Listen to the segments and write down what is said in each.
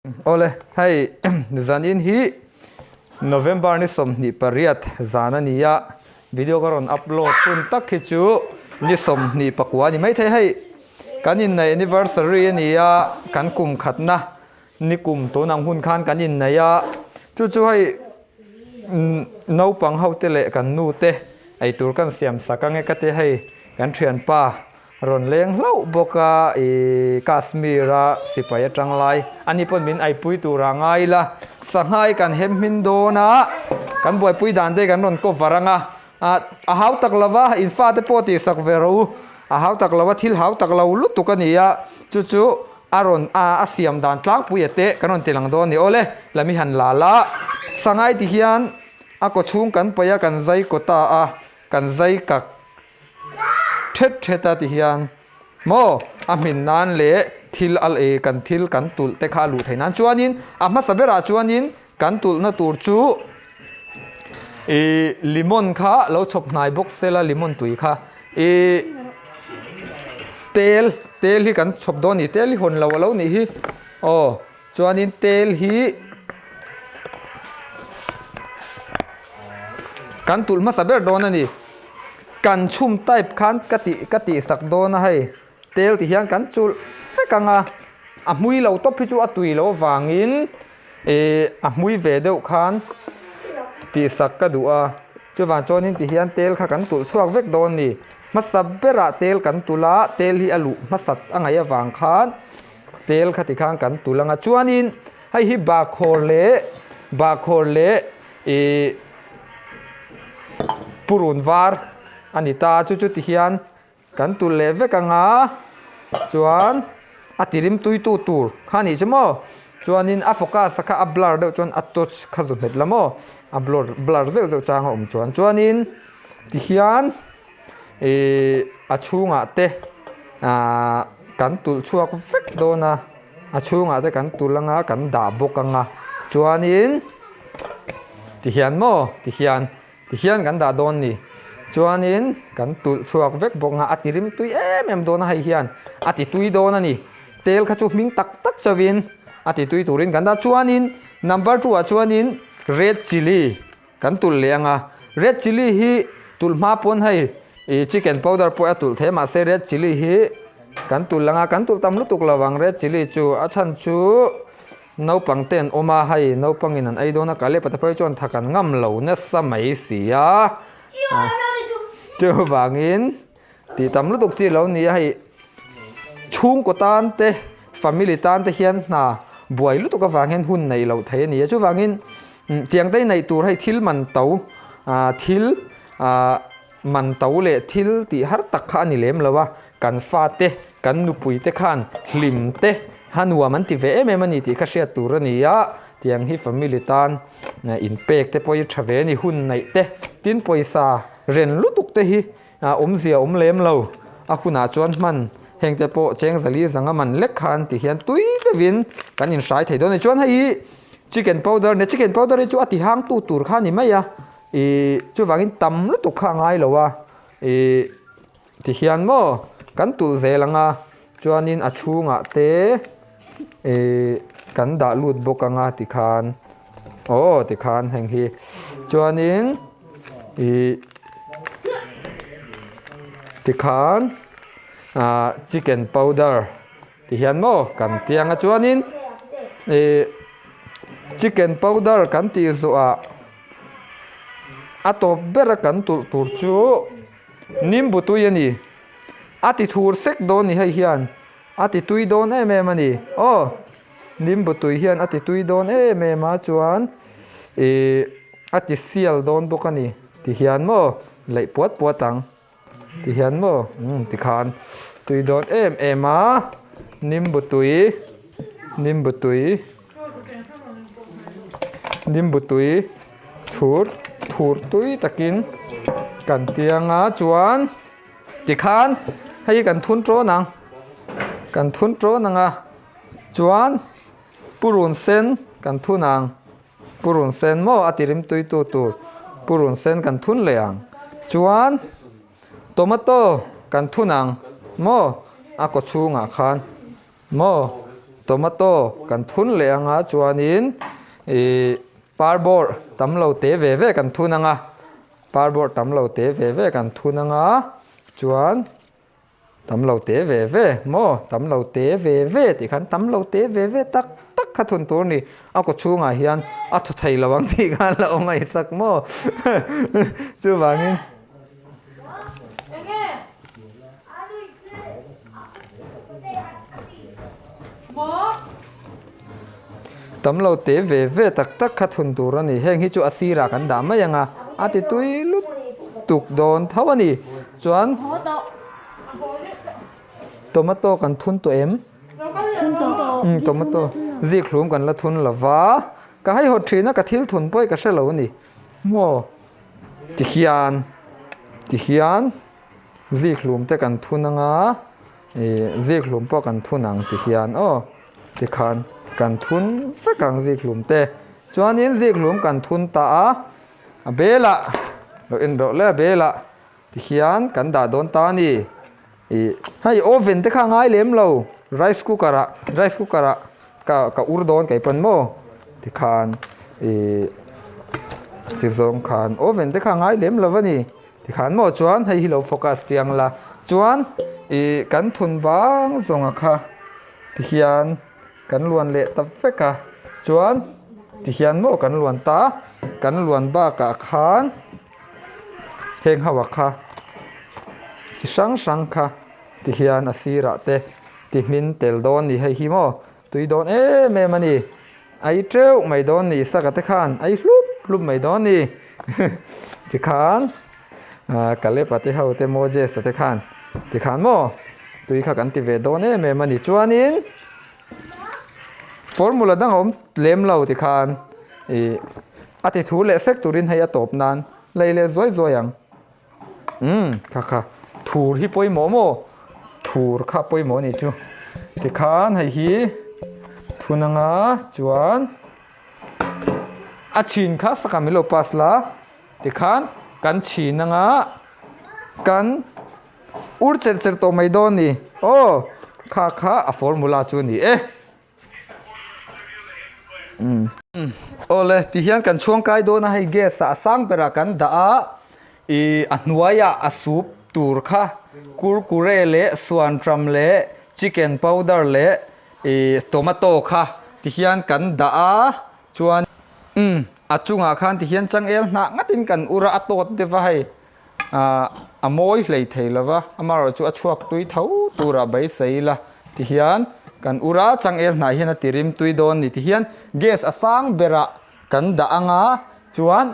Awle, hei zanin hi November ni 28 zan a ni a, video ka rawn upload hun tak hi chu ni 29 a ni maithei. Hei kan inneih anniversary a ni a, kan kum khatna ni kum tun ang hun khan kan inneih a, chu chu hei naupang ho te leh kan nu te eitur kan siam sak ange ka ti hei kan thianpa Rawn leng hlauh bawk a, i Kashmir a sipai atang lai ani pawn min aipui tur a ngai ila, sanghai kan hem hmin dawn a, kan buaipui dan te kan rawn cover ang a, a hau tak lo va, in fate pawh tih sak ve rawh u, a hau tak lo va, thil hau tak lo lutuk a ni a, chu chu a rawn a siam dan tlangpui a te kan rawn ti lang dawn a ni. Awle, lami han la la, sanghai ti hian a kaw chhung kan paih a, kan zai kaw ta a, kan zai kak Thet thet a ti hian maw a hmin nan leh thil a leh kan thil kan tulh te kha a luh theih nan chuanin a hmasa berah chuanin kan tulhna tur chu ih lemon kha lo chhawp hnai bawk sela lemon tui kha ih tel tel hi kan chhawp dawn a ni tel hi hawn lo a lo nih hi aw chuanin tel hi kan tulh hmasa ber dawn a ni. Kan chhum type khan ka tih ka tih sak dawn a hei tel ti hian kan chulh vek ang a a hmui lo tawp hi chu a tui loh avangin ih a hmui ve deuh khan tih sak ka duh a chuvang chuanin ti hian tel kha kan tulh chhuak vek dawn a ni hmasa berah tel kan tulh a tel hi a luh hmasat a ngaih avang khan tel kha ti khan kan tulh ang a chuanin hei hi bahkhawr leh bahkhawr leh Ih purun var a ni ta chu chu ti hian kan tulh leh vek ang a chuan a ti rim tui tu tur kha a nih chu maw chuanin a focus a kha a blur deuh chuan a touch kha zu hmet la maw a blur blur zeuh zeuh chang a awm chuan chuanin ti hian ih a chhungah te ah kan tulh chhuak vek dawn a. A chhungah te kan tul anga kan dah bawk anga chuanin tihian maw tihian tihian kan dah dawn ni chuanin kan tulh chhuak vek bawk anga a ti rim tui em em dawn a hei hian a ti tui dawn a ni tel kha chu hming tak tak chauhin a ti tui turin kan dah chuanin number two ah chuanin red chilli kan tulh leh anga red chilli hi tulh hma pawn hei ih chicken powder pawh a tulh thei a mahse red chilli hi kan tulh anga kan tulh tam lutuk lo ang red chilli chu a chhan chu naupang te an awm a hei naupang in an ei dawn a kale pata phei chuan thak an ngam lo nasa mai si a chuvangin tih tam lutuk chi lo ni a hei chhungkaw tan te family tan te hian hna buai lutuk avang hian hun neih loh theih a ni a chuvangin tiang te neih tur hei thil man to ah thil ah man to leh thil tih har tak kha a ni lem lo a kan fate kan nupui te khan hlim te ha nuam an ti ve em em a ni tih kha hriat tur a ni a tiang hi family tan inpek te pawh hi tha ve a ni hun neih te tin pawisa ren lutuk te hi A awmzia awm lem lo. A hunah chuan hman heng te pawh cheng zali zanga man lek khan ti hian tui deuhin kan inhrai thei dawn a ni. Chuan hei hi chicken powder nia, chicken powder hi chu a ti hang tu tur kha a ni mai a, ih chuvangin tam lutuk kha a ngai lo a, ih ti hian maw kan tulh zel ang a, chuanin a chhungah te ih kan dah lut bawk ang a tikhan aw tikhan heng hi chuanin ih tikhan ah chicken powder ti hian maw kan tiang a chuanin ih chicken powder kan tih zawhah a tawp ber a kan tulh tur chu nimbu tui a ni a ti thur sek dawn ni hei hian a ti tui dawn em em a ni aw. Nimbu tui hian a ti tui dawn em em a chuan ih a ti sial dawn bawk a ni ti hian maw leih puat puat ang ti hian maw umm tikhan tui dawn em em a nimbu tui nimbu tui nimbu tui thur thur tui takin kan tiang a chuan tikhan hei hi kan thun tawn ang kan thun tawn ang a. Chuan purun sen kan thun ang, purun sen maw a ti rim tui tu tur purun sen kan thun leh ang. Chuan tomato kan thun ang maw a kaw chhungah khan maw Tomato kan thun leh anga chuanin ih parbawr tam lo te ve ve kan thun anga parbawr tam lo te ve ve kan thun anga chuan tam lo te ve ve maw tam lo te ve ve tih khan tam lo te ve ve tak tak kha thun tur a ni a kaw chhungah hian a thaw thei lo ang tih khan la awm ngaihsak maw chuvangin. Tam lo te ve ve tak tak kha thun tur a ni. Heng hi chu a sirah kan dah mai ang a, a ti tui lut tuk dawn tho a ni. Chuan tomato kan thun tawh em? Umm tomato zik hlum kan la thun lo va, ka haihawt thin a ka thil thun pawh hi ka hre lo a ni. Maw tihian tihian zik hlum te kan thun anga ih zik hlum pawh kan thun ang tihian aw tikhan kan thun vek ang zik hlum te chuanin zik hlum kan thun ta a a belah lo en rawh le a belah tihian kan dah dawn ta a ni ih hei oven te kha a ngai lem lo rice cooker ah rice cooker ah ka ka ur dawn kei pawn maw tikhan ih ti zawng khan oven te kha a ngai lem lo a ni tikhan maw chuan hei hi lo focus chiang la chuan ih kan thun bang zawnga kha tihian kan luan leh ta vek a chuan tihian maw kan luan ta kan luan bakah khan. Heng ho ah kha chi hrang hrang kha ti hian a sirah te ti hmin tel dawn ni hei hi maw tui dawn em em a ni a ei teuh mai dawn ni saka te khan a ei hlup hlup mai dawn ni tikhan ah Caleb-a te ho te Moses-a te khan tikhan maw tui kha kan ti ve dawn em em a ni chuanin formula dang a awm lem lo tikhan ih. A ti thu leh sek turin hei a tawp nan lei leh zuai zuai ang. Umm kha kha thur hi pawimawh maw? Thur kha pawimawh a nih chu. Tikhan hei hi thun anga chuan a chhin kha saka min lo pass la tikhan kan chhin anga kan ur cherh cherh tawh mai dawn ni. Aw kha kha a formula chu a ni e. Awle tihian kan chhuangkai dawn a hei gas ah a sang berah kan dah a ih a hnuaiah a soup tur kha kurkure leh suanṭam leh chicken powder leh ih tomato kha tihian kan dah a chuan umm a chungah khan tihian changel hnah ngatin kan ur a a tawt deuh a hei. Ahh a mawi hlei thei lo va, amaherawh chu a chhuak tui tho turah beisei ila tihian kan ur a, changel hnah hian a ti rim tui dawn ni tihian gas a sang berah kan dah anga chuan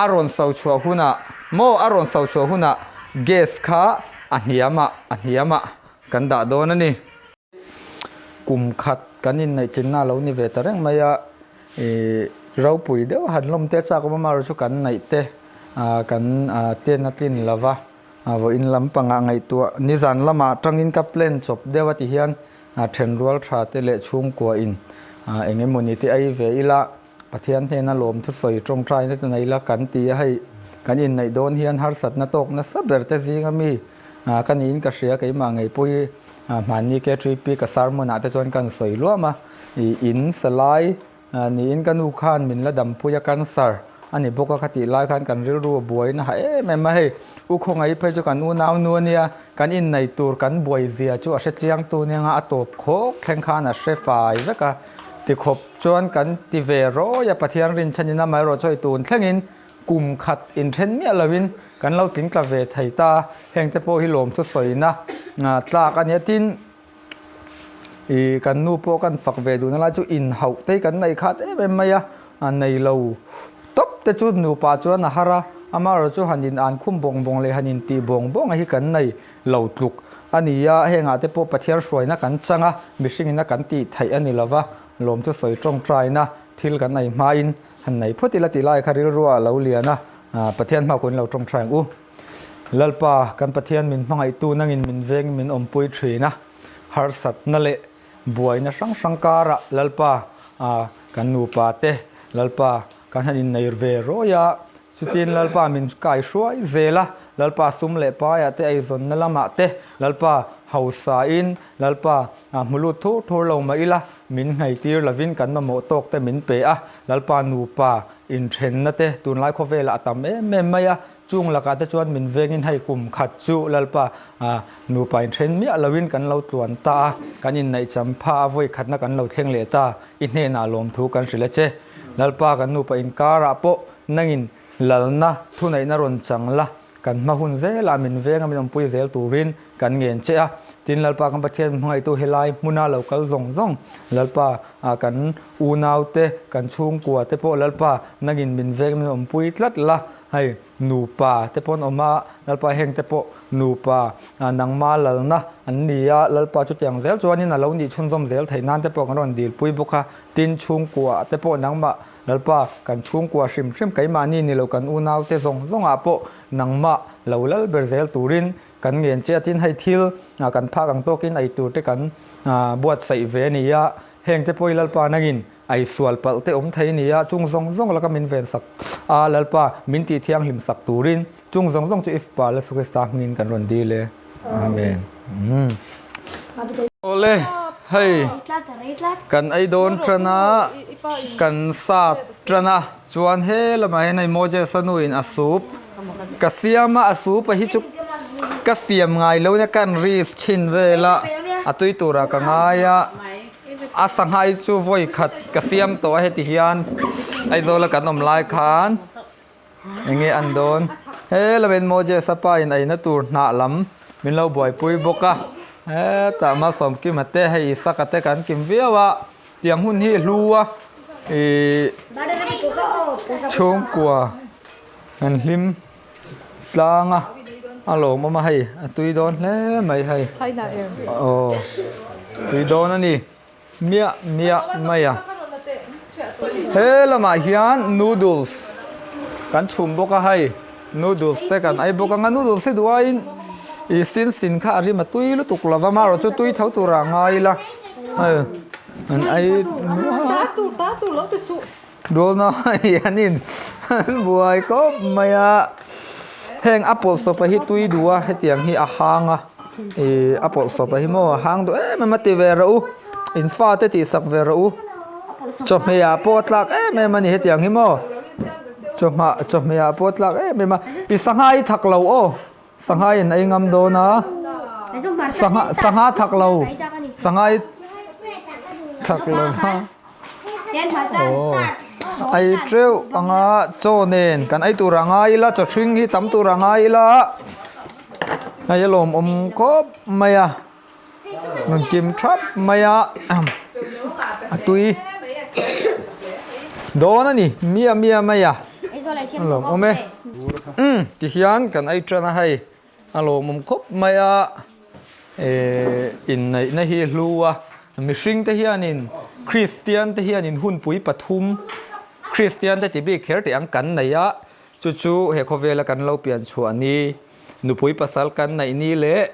a rawn so chhuah hunah maw a rawn so chhuah hunah gas kha a hniamah a hniamah kan dah dawn a ni. Kum khat kan inneihtinna a lo ni ve ta reng mai a, ih ropui deuh han lawm te chak awm amaherawh chu kan neih te ah kan ah ten a tlin lo va, vawiin lampangah ngaihtuah nizan lamah tangin ka plan chawp deuh a ti hian thenrual tha te leh chhungkua in ah eng emawni te ei ve ila Pathian hnena lawm thusawi tawngtaina te nei la kan ti a, hei kan inneih dawn hian harsatna tawk nasa ber te zinga mi ka niin ka hria keimah ngei pawh hi hmanni K3P ka sermon ah te chuan ka han sawi luam a, ih in salai niin ka nu khan min la dampui a cancer a ni bawk a kha tih lai khan kan rilru a buai na ha em em a, hei u khawngaih phei chu kan unau nu a nia kan inneih tur kan buai zia chu a hre chiang tu nia a tawp khawk thleng khan a hre fai vek a. Tikhawp chuan kan ti ve rawi a, Pathian rinchhanin amaherawh chu hei tun thlengin kum khat inthen miah lovin kan lo tling tla ve thei ta, hengte pawh hi lawmthu sawina tlak a nia. Tin, ih kan nu pawh kan fak ve duhna lai chu inhauh te hi kan nei khat em em mai a, a nei lo tawp te chu nupa chuan a har a, amaherawh chu han in an khum bawng bawng leh han intih bawng bawng a hi kan nei lo tluk a ni a, hengah te pawh Pathian hruaina kan chang a, mihringina kan tih theih a ni lo va, lawm chu sawi tawngtaina thil kan ei hmain han nei phawt ila tih lai kha rilrua a lo lian a, Pathian hma kun lo tawngtai ang u. Lalpa, kan Pathian min hmangaihtu nangin min veng min awmpui thin a, harsatna leh buaina hrang hrang karah Lalpa kan nupa te Lalpa kan han inneir ve rawi a, Chutin Lalpa min kai hruai zel a, Lalpa sum leh paiah te, eizawnna lamah te, Lalpa Hausain Lalpa hmu lut thur thur lo mah ila, min hnaihtir lovin kan mamawh tawk te min pe a. Lalpa nupa inthenna te tunlai khawvelah a tam em em mai a, chung lakah te chuan min vengin hei kum khat chu Lalpa nupa inthen miah loin kan lo tluan ta a, kan innaihcham pha a vawi khatna kan lo thleng leh ta, i hnenah lawmthu kan hrilh a che. Lalpa kan nupa inkarah pawh nangin lalna thuneihna rawn chang la. Kan hma hun zelah min venga min awmpui zel turin kan ngen che a. Tin, Lalpa kan Pathian min hmangaihtu helai hmuna lo kal zawng zawng, Lalpa kan unaute, kan chhungkua te pawh Lalpa nangin min venga min awmpui tlat la, hei nupa te pawh an awm a, Lalpa heng te pawh nupa nangma lalna an ni a, Lalpa chutiang zel chuanin a lo nih chhunzawm zel theih nan te pawh kan rawn dilpui bawk a. Tin, chhungkua te pawh nangmah Lalpa, kan chhungkua hrim hrim keimahni ni lo kan unaute zawng zawngah pawh nangmah lo lal ber zel turin kan ngen che a, tin hei thil kan phak ang tawkin ei tur te kan buatsaih ve a ni a, heng te pawh hi Lalpa nangin ei sual palh te awm thei a ni a, chung zawng zawng laka min ven sak a, Lalpa min tih thianghlim sak turin chung zawng zawng chu i Fapa Jesu Krista hmingin kan rawn dil e. Amen. Awle hei kan ei dawn tan a kan sa tan a chuan he lamah hian hei Moses a nuin a soup ka siam a a soup a hi chu ka siam ngai lo nia kan risk thin vel a a tui turah ka ngai a a sangha hi chu vawi khat ka siam tawh a heti hian Aizawl a kan awm lai khan. Enge an dawn? He lamin Moses a pa in eina tur hnah lam min lo buaipui bawk a. Hetah Malsawmkima te hei Isaka te kan kim viau a, tiang hun hi hlu a ih chhungkua an hlim tlang a, a lawmawm a hei a tui dawn hle mai hei. Aw tui dawn a ni. Miah miah mai a. He lamah hian noodles kan chhum bawk a hei noodles te kan ei bawk ang a noodles hi duh aiin ih sin sin kha a rim a tui lutuk lo va amaherawh chu tui tho tur ah ngai ila hei an ei dawn a hianin an buai khawp mai a heng a pawlhsawpa hi tui duh a hetiang hi a hang a ih a pawlhsawpa hi maw a hang duh em em a ti ve rawh u in fate tih sak ve rawh u chawhmeh ah pawh a tlak em em a ni hetiang hi maw chawhmah chawhmeh ah pawh a tlak em em a i sangha hi thak lo aw sangha in ei ngam dawn a sangha sangha thak lo sangha hi thak lo va. Aw ei teuh anga chaw nen kan ei tur a ngai ila chaw hring hi tam tur a ngai ila hei a lawmawm khawp mai a rawn kim thap mai a a tui dawn a ni miah miah mai a a lawmawm e umm tihian kan ei tan a hei. A lawmawm khawp mai a, eh inneihna hi hlu a, mihring te hianin Kristian te hianin hunpui pathum Kristian te ti bik kher tih ang kan nei a, chu chu he khawvela kan lo pian chhuah ni, nupui pasal kan neih ni leh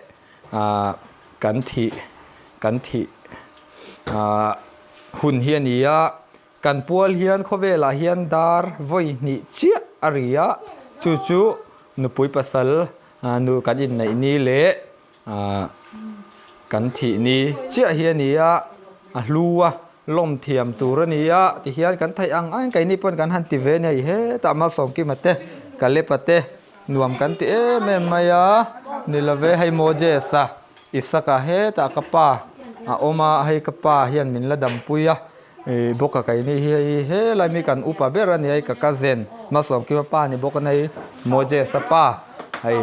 ah kan thih kan thih ah hun hi a ni a. Kan pual hian khawvelah hian dar vawi hnih chiah a ri a, chu chu nupui pasal nu kan inneih ni leh kan thih ni chiah hi a ni a, a hlu a, lawm thiam tur a ni a tihian kan theih ang ang keini pawn kan han ti ve a ni hei hetah Malsawmkima te Kalepa te nuam kan ti em em mai a, ni love hei Moses-a Isaka hetah ka pa a awm a, hei ka pa hian min la dampui a. Ih bawk a keini hi hei helai mi kan upa ber a ni a hei ka cousin Malsawmkima pa a ni bawk a ni hei Moses a pa hei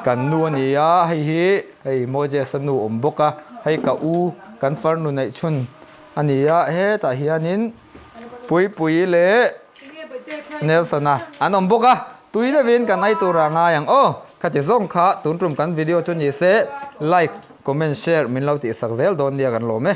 kan nu a ni a hei hi hei Moses a nu awm bawk a hei ka u kan farnu neih chhun a ni a hetah hianin Puipuii leh Nelson a an awm bawk a tui deuhin kan ei tur ah ngai ang aw khati zawng kha tun tum kan video chu ni se like comment share min lo tihsak zel dawn nia kan lawm e.